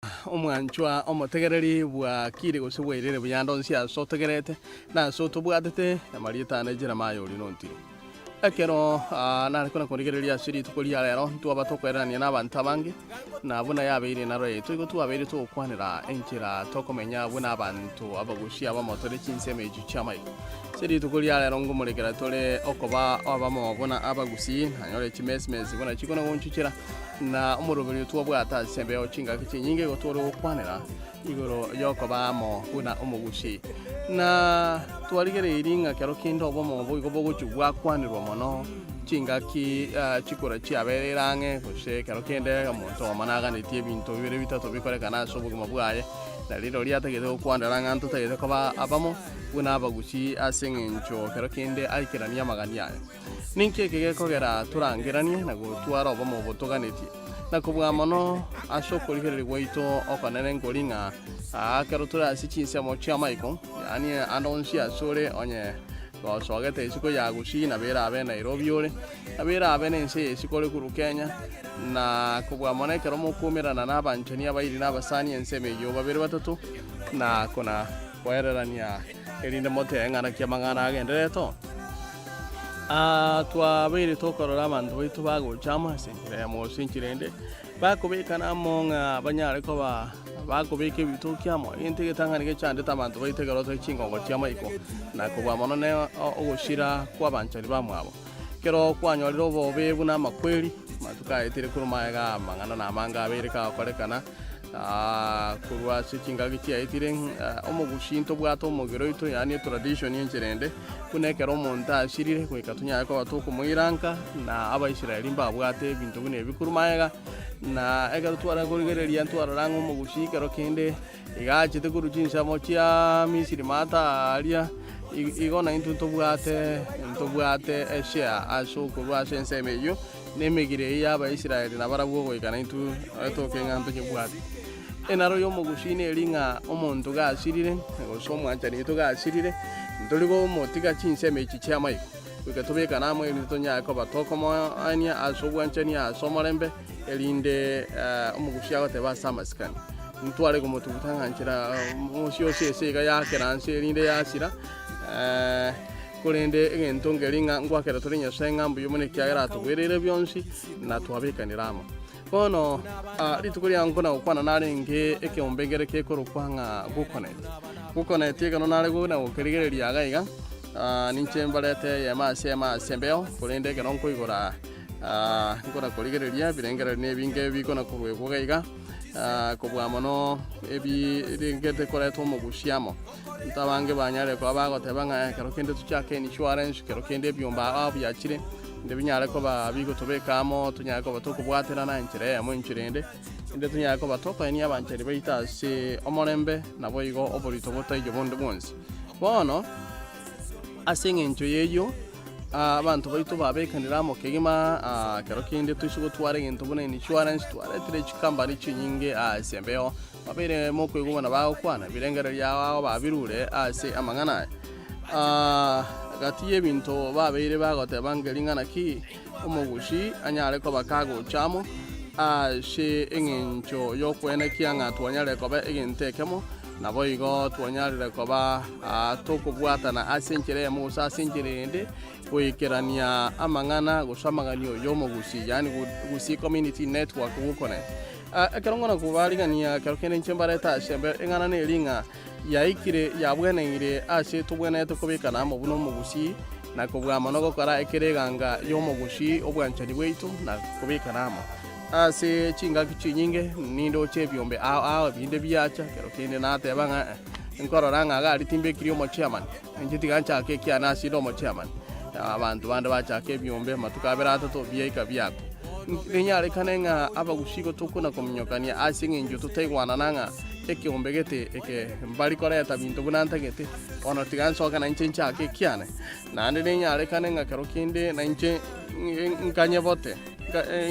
Omwanchwa omotegereri bwakire gose bwairire buya ande onsi ase otegerete, na ase otobwatete, amarieta ane Jeremiah oria nontire. Ekero ah, nare kona korigereria ase rituko ria rero, ntwaba tokoererania na abanto abange, na buna yabeire enaro yaito, igo twabeire togokwanera enchera tokomenya buna abanto abagusia abamo tore chinsemo echio chi'amaiga. Ase rituko ria rero ngomorekera tore okoba abamo buna abagusii, nanyore chimesimesi buna chikona gonchuchera, Na omoroberio twabwate ase embeo chingaki chinyinge igo tore gokwanera igoro y'okoba amo buna omogusii. Na twarigereirie ng'a kero kende obomo obo igo bogochia bwakwanerwa mono chingaki chikura chiabereire ang'e gose ekero kende omonto oyomo naganetie ebinto bibere bitato bikorekane ase obogima bwaye, na rirorio atagete gokwanera ng'a ntotagete koba abamo buna abagusii ase eng'encho kero kende aikeranie amagani aye. Ninki eke gekogera torangeranie na gotwara obomo obo toganetie? Na kobua mono ase okorigereria gwaito okonene nkori ng'a aa ekero tore ase chinsemo chi'amaiko, yaani ande onsi asore onye gosogete isiko ya Gusii nabo erabe Nairobi ore, nabo erabe nense ya isiko ore korwa Kenya, na kobua mono ekero mokoumerana na abanchani abairi na abasani ensemo eyio babere batato, na kona koererania erinde motebe ng'a naki amang'ana agendererete oo. Twabeire tokorora abanto baito bagocha amo ase enchera eyemo gose enchera ende, bakobekana amo ng'a banyare koba bakobeka ebitoki amo, egento egetang'ani gechandete abanto baito ekero tore chingongo chi'amaiko, na kobua mono ne ogochira kw'abanchani bamwabo. Ekero kwanyorire obobe buna amakweri, amatuko aetire korwa magega amang'ana na amange abeire kagokorekana, Korwa ase chingaki chiaetire, omogusii ntobwate omogero oito, yaani etradition enchera ende, buna ekero omonto asirire goika tonyare koba tokomoira nka, na abaisraeli mbabwate ebinto buna ebi korwa magega, na ekero tware korigereria ntwarora ng'a omogusii ekero kende iga achete korwa chinsemo chia Misiri maate aaria, igo naintwe ntobwate ntobwate eshare ase okorwa ase ensemo eyio. Na emegiro eyio y'Abaisraeli nabarabwo goika naintwe toke ng'a ntonyebwate. Enaro y'omogusii neri ng'a omonto gasirire, gose omwanchani oito gasirire, ntori komotiga chinsemo echi chi'amaiga. Goika tobekane amo erinde tonyare koba tokomoenia ase obwanchani ase omorembe, erinde omogusii agoteba ase amasikani. Ntware komotuguta ng'a nchera mosie ose ase iga yakera nse erinde yasira. Korende egento nkeri ng'a ngwakera tore Nyasae ng'a mbuya mono ekiagera atogwereire bionsi, na twabekanire amo. Bono rituko ria nkona gokwana narenge ekeombe nkere kekorokwa ng'a Gukonet. Gukonet ekero nare kona gokerigereria iga iga, ninche mbarete eyemo ase eyemo ase embeo, korende ekero nkoigora nkona korigereria ebirengererio na ebinge bikona koruegwa iga iga, kobua mono ebi ringete koreta omogusia amo. Abanto abange banyare koba bagoteba ng'a ekero kende tochake insurance, ekero kende ebiomba ao biachire, naende binyare koba bigotobeka amo, tonyare koba tokobwaterana enchera eyemo enchera ende, naende tonyare koba tokoenia abanchani baito ase omorembe, naboigo oborito botaiyo bonde bwonsi. Bono, ase eng'encho y'eyio, abanto baito babekanire amo kegima, ekero kende toise gotwara egento buna insurance, twaretire chikambani chinyinge ase embeo. Babeire mokoigwa buna bagokwana, ebirengererio ao babirure ase amang'ana aya. Ah, gati y'ebinto babeire bagoteba ngering'ana ki omogusi anyare koba kagocha amo ase eng'encho y'okwenekia ng'a twanyarire koba egento ekemo, naboigo twanyarire koba ah, tokobwatana ase enchera eyemo gose ase enchera ende goikerania amang'ana gose amaganio y'omogusi, yaani Gusii Community Network Gukone. Ekero ng'ona kobarigania ekero kende inche mbarete ase embe, eng'ana neri ng'a yaikire yabweneire ase tobwenerete kobekana amo buna omogusii, na kobua mono gokora ekere eganga y'omogusii obwanchani bwaito na kobekana amo. Ase chingaki chinyinge nindoche ebiombe ao ao ebinde biacha, ekero kende nateba ng'a eh, nkorora ng'a iga aria timbekiri omochairman, inche tiga nchake ekiane ase inde omochairman. Abanto bande bachaka ebiombe amatuko abere atato biaika biakwa. Nenyarekane ng'a abagusii gotokona kominyokania ase eng'encho totaigwanana ng'a ekeombe gete eke mbari koreta binto buna ntagete, bono tiga nsoke nainche nchake ekiane. Naende nenyarekane ng'a kero kende nainche nkanye bote,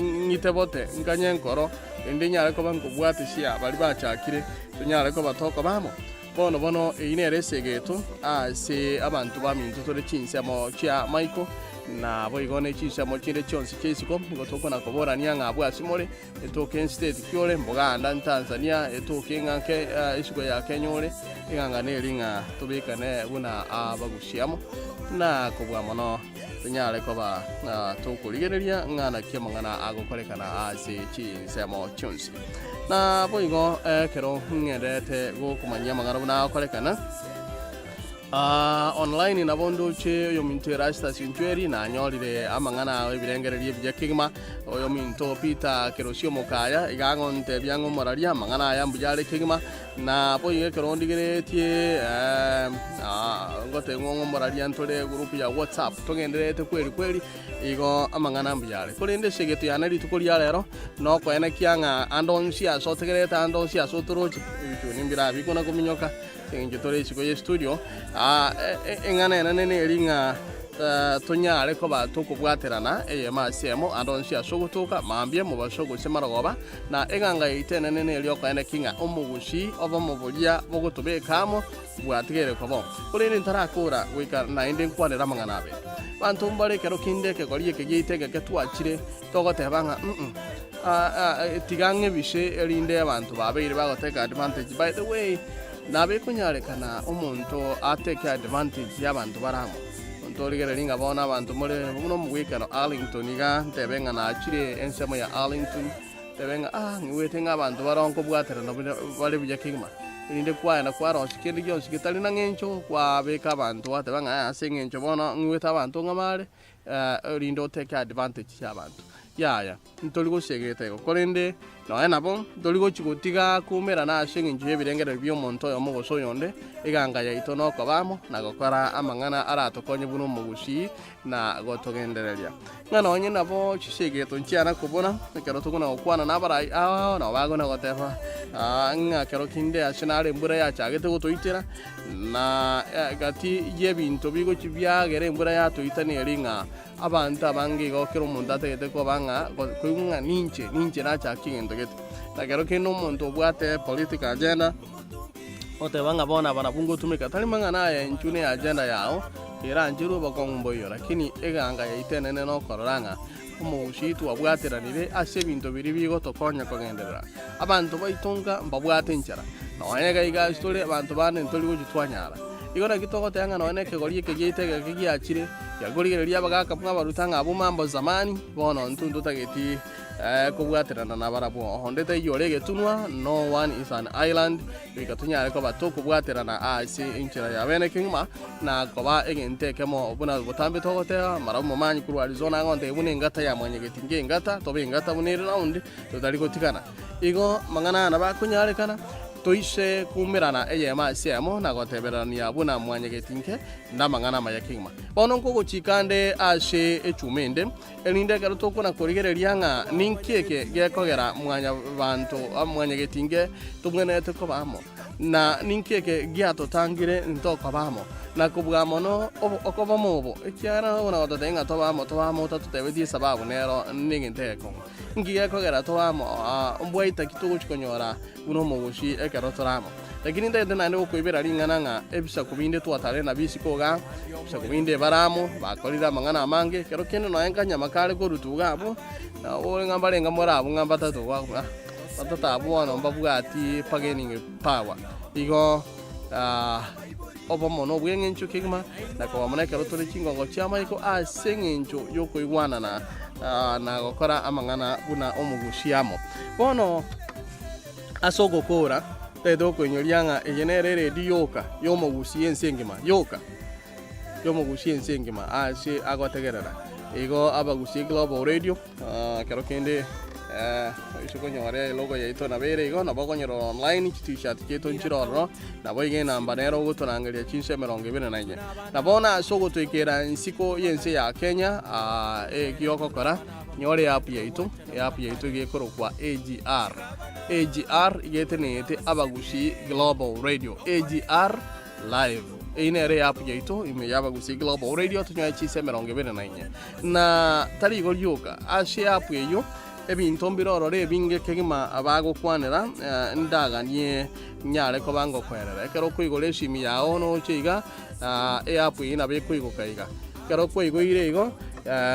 ng'ite bote, nkanye nkoro, erinde nyare koba nkobwatisia baria bachakire, tonyare koba tokoba amo. Bono bono eyio nere esegeto ase abanto baminto tore chinsemo chia amaiko. Naboigo ne chinsemo chinde chionsi chia isiko, nigo tokona koborania ng'a abwo ase more, etoke enstate ki ore, Buganda, Tanzania, etoke ng'a ke isiko ya Kenya ore, eng'ang'ana eri ng'a tobekane buna abagusia amo, na kobua mono tonyare koba tokorigereria ng'a naki amang'ana agokorekana ase chinsemo chionsi. Naboigo ekero ng'endererete gokomanyia amang'ana buna agokorekana, Aa online nabo ndoche oyominto Erastus Ntweri nanyorire amang'ana ao ebirengererio ebiya kegima. Oyominto Peter Kerosi Omokaya iga agontebia ng'a omoraria amang'ana aya mbuya are kegima. Na boigo ekero ndigeretie ngotebigwa ng'a omoraria ntore group ya WhatsApp togendererete kweri kweri igo amang'ana mbuya are. Korende ase egeto yane rituko ria rero nokoenekia ng'a ande onsi ase otegererete ande onsi ase otoroche ebichuni mbirabikwe na kominyoka. Eng'encho tore isiko ye studio, eng'ana enene neri ng'a tonyare koba tokobwaterana eyemo ase eyemo ande onsi ase ogotoka, mambia, mobaso gose marogoba, na eganga yaito enene neri okoeneki ng'a omogusii obomo boria bogotobeka amo bwatigaire koba oo. Korende ntarakora goika naende nkwanere amang'ana abe. Banto mbare ekero kende ekegori eke giaito egeke twachire togoteba ng'a mm tiga ng'ebise erinde abanto babeire bagoteka advantage. By the way, nabo ekonyarekana omonto ateke advantage y'abanto bare amo. Monto origereria ng'a bono abanto more buna omogwekano Arlington iga, ntebe ng'a nachire ensemo ya Arlington, ntebe ng'a ah ng'igwete ng'a abanto baroo nkobwaterana buna bare buya kegima. Erinde kwaenda kwarosia kende gionsi getari na ng'encho, kwabeka abanto gwateba ng'a ase eng'encho bono ng'igwete abanto ng'a bare. erinde oteke advantage y'abanto. Yaya, ntori gosegeta igo, korende nonya nabo ntori gochi gotiga koumerana ase eng'encho y'ebirengererio bi'omonto oyomo gose oyonde, eganga yaito nokoba amo na gokora amang'ana aratokonye buna omogusii na gotogendereria. Ng'a nonye nabo chisegeto nchiana kobora, ekero tokona gokwana nabarai ao nabo bagona goteba ng'a kero kinde ase naro embura yachagete gotoitera, Na egati y'ebinto bigochia biagera embura yatoita neri ng'a abanto abange igo kera omonto atagete koba ng'a koigwa ng'a ninche, ninche nachake egento gete. Na kero kende omonto obwate political agenda, oteba ng'a bono aba nabwo ngotumeka, tari mang'ana aya inchuo ne agenda yago, erancherwe obokong'u mboiyo, lakini eganga yaito enene nokorora ng'a omogusii twabwateranire ase ebinto biria bigotokonya kogenderera. Abanto baito nka mbabwate enchara, nonya iga iga ase tore abanto bande ntori gochia twanyara. Igo naki togoteba ng'a nonya na ekegori eke giaito egeke giachire, giakorigereria abagaka mwabaruta ng'a abwo mambo zamani, bono intwe ntotageti kobwaterana nabarabwo. Onde taiyo ore egetunwa, no one is an island, goika tonyare koba tokobwaterana ase enchera ya bene kegima, na koba egento ekemo buna botambe togoteba, mara omomanyi korwa Arizona agontebia buna engata ya mwanyegeti ngengata, tobe engata buna ere round, totari gotigana. Igo amang'ana aya nabo akonyarekana, toise koumerana eyemo ase eyemo na gotebererania buna mwanyegeti inke namang'ana amaya kegima. Bono nkogochika nde ase echuma ende, erinde ekero tokona korigereria ng'a ninki eke gekogera mwanyabanto mwanyegeti inke tobwenerete koba amo, na ninki eke giatotangire ntokoba amo, na kobua mono okobomo obo, ekiagera buna gototebia ng'a tobe amo, tobe amo otatotebetie esababu nero negento egekong'u. Inki gekogera tobe amo? Mbwaita ki togochia konyora buna omogochi ekero tore amo? Lakini ntagete naende gokoibera ring'ana ng'a ebisaku binde twatarire nabio isiko igaa, ebisaku binde bare amo, bakorire amang'ana amange, ekero kende nonya nkanyama kare korutwa iga abwo, nabo ng'a mbarenge more abwo ng'a mbatato iga, batato abwo bono mbabwati bargaining power. Igo obomo nobw'eng'encho kegima, na koba mono ekero tore chingongo chi'amaiko ase eng'encho y'okoigwanana na gokora amang'ana buna omogusi amo. Bono ase ogokoora, tari tokoinyoria ng'a eye nere eredi yoka y'omogusi y'ense engima, yoka y'omogusi y'ense engima ase agotegerera. Igo Abagusii Global Radio. Ekero kende oise konyora elogo yaito nabo ere igo, nabo okonyora online, chi-tshirt chiaito nchire ororo, naboigo enamba nero ogotorangeria chinsa emerongo ebere na inye. Na bono ase ogotoikera ensiko y'ense ya Kenya, eki ogokora, nyora eapp yaito, eapp yaito iga ekorokwa AGR. AGR iga eteneete Abagusii Global Radio, AGR Live. Eyio nere eapp yaito ime y'Abagusii Global Radio, tonyore chinsa emerongo ebere na inye. Na tari igo rioka, ase eapu eyio ebinto mbire ororo ebinge kegima bagokwanera, ndaganie nyare koba ngokoerera. Ekero okoigora esimi yao noche iga, eapu eyio nabo ekoigoka iga. Ekero kwaigoire igo,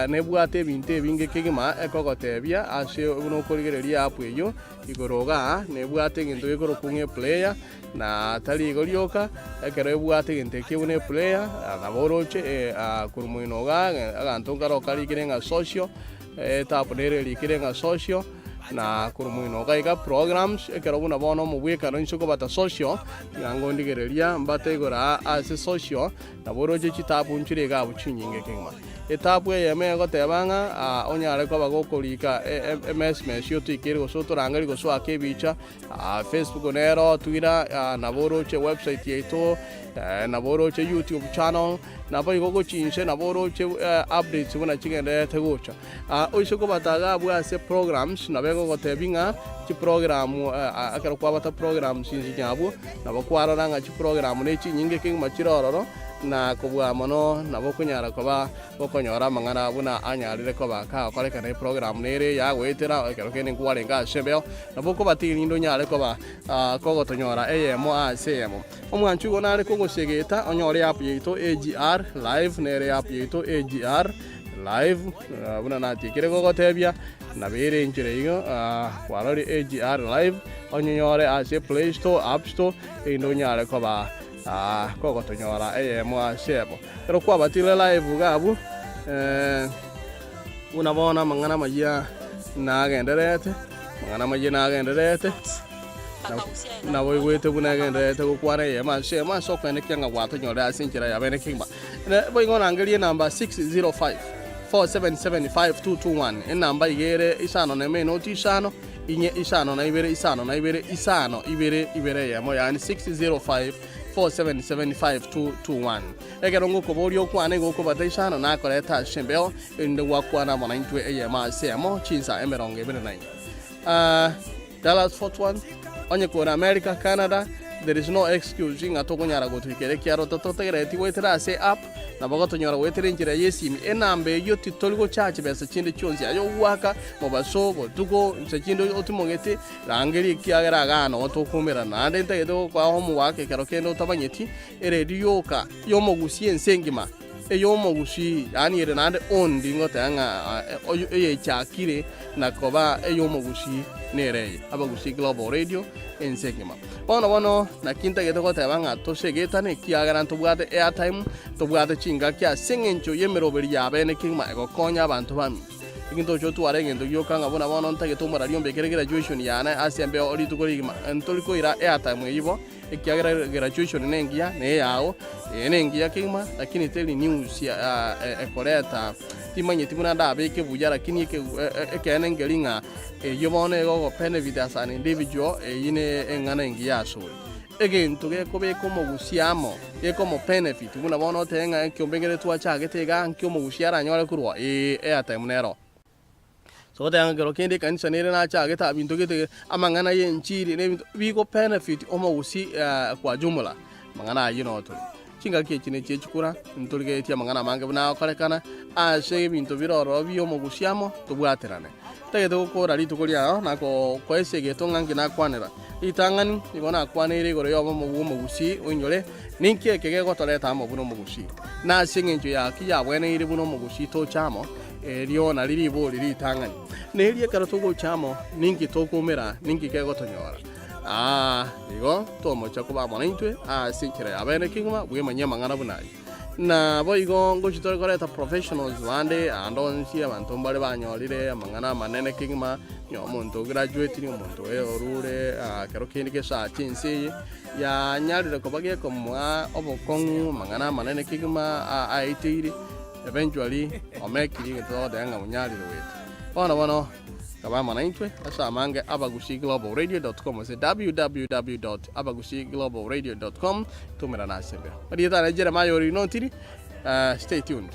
Nebwate ebinto ebinge kegima ekogotebia ase buna okorigereria app eyio igoro igaa nebwate egento gekorokwa ng'a eplayer na tari igo rioka ekero ebwate egento ekio buna eplayer nabo oroche korwa moino igaa aganto nkaro karikire ng'a social etapu nere erikire ng'a social na korwa moino iga iga programs ekero buna bono omobwekano inse okobata social tiga ngondigereria mbate igoro aa ase social Nabo oroche chitaabu nchire iga abwo chinyinge kegima. Etaabu eyemo egoteba ng'a onyare koba gokorika emesmesi otoikeire gose otorangerie gose oake ebicha, Facebook nero Twitter, nabo oroche website yaito, nabo oroche YouTube channel, naboigo gochia inse nabo oroche updates buna chigendererete gocha. Oise kobata iga abwo ase programs nabo egogotebia ng'a chiprogram ekero kwabata programs inse abwo, nabo kwarora ng'a chiprogram ne chinyinge kegima chire ororo, na kobua mono nabo okonyara koba gokonyora amang'ana buna anyarire koba kagokorekana eprogram nere yagoetera ekero kende nkwarenge ase embeo, nabo okobatiga erinde onyare koba kogotonyora eyemo ase eyemo. Omwanchi igo nare kogosegeta onyore app yaito AGR live nere app yaito AGR. Live, buna natiekire gogotebia, nabeire enchera eyio, kwarorire AGR Live, onyonyore ase Play Store, App Store, erinde onyare koba kogotonyora eyemo ase ebo. Ekero kwabatire live iga abwo, buna bono amang'ana amayia nagendererete, amang'ana amayia nagendererete, naboigwete buna egendererete gokwana eyemo ase eyemo ase okoenekia ng'a gwatonyorire ase enchera ya bene kegima. Boigo orangerie enamba 605 477 5221, enamba iga ere isano nemo enoti isano, inye isano na ibere isano na ibere isano ibere ibere eyemo, yaani 605 477 5221. Ekero ngokoboria okwane igo okobata isano nakoreta ase embeo, erinde gwakwana amo naintwe eyemo ase eyemo chinsa 24. Ah, Dallas Fort Worth, onye kore America, Canada, there is no excuse ng'a tokonyara gotoikera ekiaro tototegereti goetera ase app, nabo gotonyora goetera enchera y'esimi. Enamba eyio titori gochachi besa chinde chionsi aye ogoaka mobaso, botuko, inse chinde otimogete, rangeria ekiagera igaa noo tokomerana. Naende ntagete gokoa homework ekero kende otamanyeti, eredio yoka y'omogusia ense engima. Ey'omogusii, yaani ere naende ondi ngoteba ng'a eyechakire na koba ey'omogusii nere eye, Abagusii Global Radio ense engima. Bono bono naki ntagete goteba ng'a tosegetane ekiagera ntobwate airtime, tobwate chingaki ase eng'encho y'emeroberi ya bene kegima egokonya abanto baminto. Egento oche otware egento gioka ng'a buna bono ntagete omoraria ombekere graduation yane ase embeo rituko rigima, ntori koira airtime eyio bo. Ekiagera graduation nengiya neyao, eye nengiya kegima lakini teri news ekoreta timanyeti buna ndabeke buya lakini ekeene nkeri ng'a eyio bono egogo benefit as an individual eyio ne eng'ana engiya asore. Egento gekobeka omogusia amo, gekomo benefit buna bono otebe ng'a ekiombe nkere twachagete igaa nki omogusia aranyore korwa ee airtime nero. Togoteba ng'a ekero kende ekanisa nere nachagete abinto gete amang'ana y'enchiri na ebinto bigo benefit omogusii kwa jumla, amang'ana ayio noo tore. Chingaki echi nechie chikura, ntorigeretie amang'ana amange buna agokorekana, ase ebinto bire ororo bia omogusi amo, tobwaterane. Ntagete gokora rituko riao na koa esegeto ng'a nki nakwanera. Ritang'ani, nigo nakwaneire igoro y'obomo bw'omogusii oinyore, ninki eke gegotoreta amo buna omogusii, na ase engencho yaki yabweneire buna omogusii toche amo, Erio nario ribori ritang'ani. Nerio ekero togocha amo, ninki tokoumera, ninki kegotonyora? Aa, igo tomocha koba amo naintwe ase enchera ya bene kegima bwemanyie amang'ana buna ayio. Naboigo ngochi tore koreta professionals bande ande onsi abanto mbare banyorire amang'ana amanene kegima, onye omonto ograduatiri, omonto orure ekero kende gesacha ense eye, yanyarire koba gekomoa obokong'u amang'ana amanene kegima aeteire. Eventually omekiri egento togoteba ng'a onyarire goeta. Bono bono kaba amo naintwe ase amange abagusiiglobalradio dot com ase www dot abagusiiglobalradio dot com tomerane ase embeo. Erieta riane Jeremiah Orino Ntiri, stay tuned.